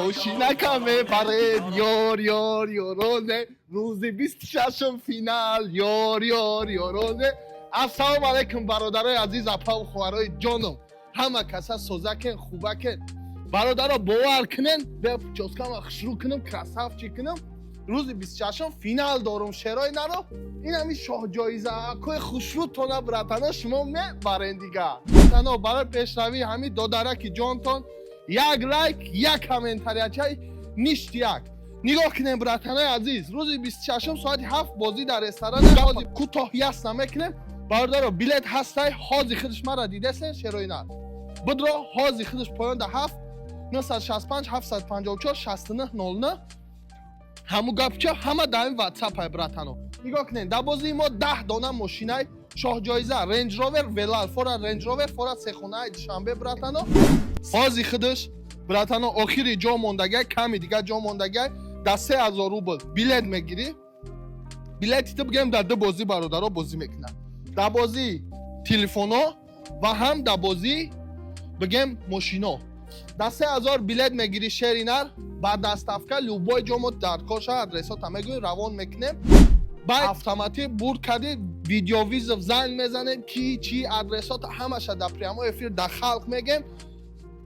Мошинака мебаред, ёр, ёр, ёроне. Рӯзи 26-ум финал, ёр, ёр, ёроне. Ассалому алайкум, бародарои азиз, апаву хоҳарои ҷоном. Ҳама каса созакен, хубакен. Бародаро, бовар кунен, бе чоскама хушрӯ кунам, красавчик кунам. Рӯзи 26-ум финал дорум, шерои наро. Ин ҳами шоҳҷоизакои хушрӯтона, братано, шумо мебарен дига. Тано барои пешравии ҳами додараки ҷонтон як лайк, як комментариячай ништяк. Нигоҳ кунем, братанои азиз, рӯзи 26-ум соати 7 бозӣ дар ресторан. Кӯтоҳ ясна мекунем. Бародаро, билет ҳастай, ҳози худаш мара дидесен, шерои нар. Бидро ҳози худаш поён да 7 965 754 69 09. Ҳаму гапча ҳама дар ин ватсап ай, братано. Нигоҳ кунед, дар бозии мо 10 дона мошинай, шоҳҷоиза Range Rover Velar, фора Range Rover, фора сехонаи Душанбе, братано. Ҳози худаш, братано, охири ҷо мондагай, ками дига ҷо мондагай. Дар 3000 рубл билет мегирӣ. Билети ту, бигем, дар ду бозӣ бародаро бозӣ мекунад: дар бозии телефоно ва ҳам дар бозии, бигем, мошино. Дар 3000 билет мегирӣ, шери нар, ба доставка любой ҷо мо дар кор шава, адресота мегӯем, равон мекунем. Баъд автоматӣ бурд кардӣ, видеовызов занг мезанем, ки чи адресота ҳамаша дар прямой эфир дар халқ мегем,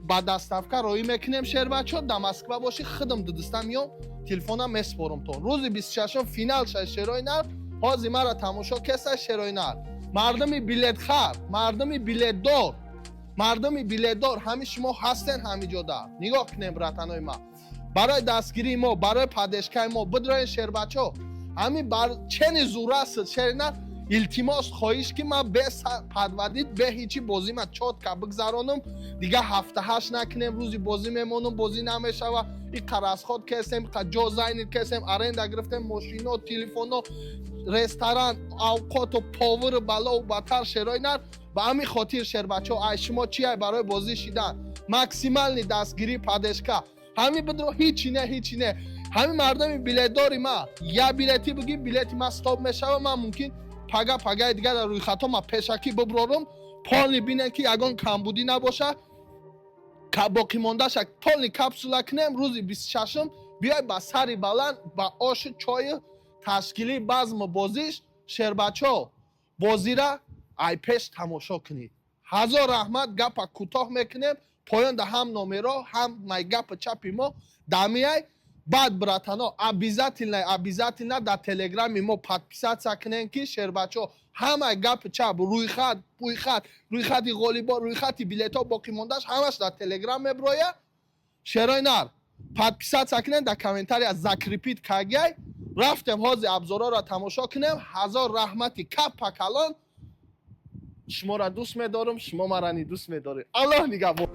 ба доставка роӣ мекунем. Шербачо, дар Москва бошӣ, худам дудиста миём, телефонам меспорам то рӯзи 26-ум финал шай. Шерои нар, ҳози мара тамошо кеса, шерои нар, мардуми билетхар, мардуми билетдор, мардуми билетдор, ҳами шумо ҳастен ҳами ҷода. Нигоҳ кунем, братанои ма, барои дастгирии мо, барои поддержкаи мо бидроен, шербачо. Ҳами бар чени зураст, шери нар. Илтимос, хоҳиш, ки ман бе подводить, бе ҳичи бозима чётко бигзаронам. Дига ҳафта-ҳашт накунем, рӯзи бозӣ мемонам, бозӣ намешава. Иқа расход кесем, иқа ҷо занят кесем, аренда гирифтем, мошино, телефоно, ресторан, авқоту повару балову батар, шерои нар. Ба ҳамин хотир, шербачо, ай шумо чи ай барои бозӣ шидан максимальный дастгирӣ, поддержка ҳамин бидро. Ҳичи не, ҳичи не. Ҳамин мардуми билетдори ма, я билетӣ бигӣ, билети ма стоп мешава. Ман мумкин пага, пагаи дигар дар рӯйхатҳо ма пешакӣ биброрум, полный бинем, ки ягон камбудӣ набоша, боқимондаша полный капсула кунем. Рӯзи 26-ум биёй ба сари баланд, ба ошу чою ташкилии базму бозиш. Шербачо, бозира ай пеш тамошо кунед. Ҳазор раҳмат. Гапа кӯтоҳ мекунем. Поён да ҳам номеро, ҳам май гапи чапи мо дамияй. Баъд, братано, обязательно, обязательно дар телеграми мо подписаться кунем, ки, шербачо, ҳамаи гапи чап, рӯйхат, пӯйхат, рӯйхати ғолибо, рӯйхати билетҳо, боқимондааш ҳамаш дар телеграм меброя. Шерои нар, подписаться кунем, дар комментария закрепить кагяй. Рафтем, ҳози абзорҳоро тамошо кунем. Ҳазор раҳмати каппа калон. Шуморо дӯст медорам, шумо марани дӯст медоред. Аллоҳ нигаҳбон.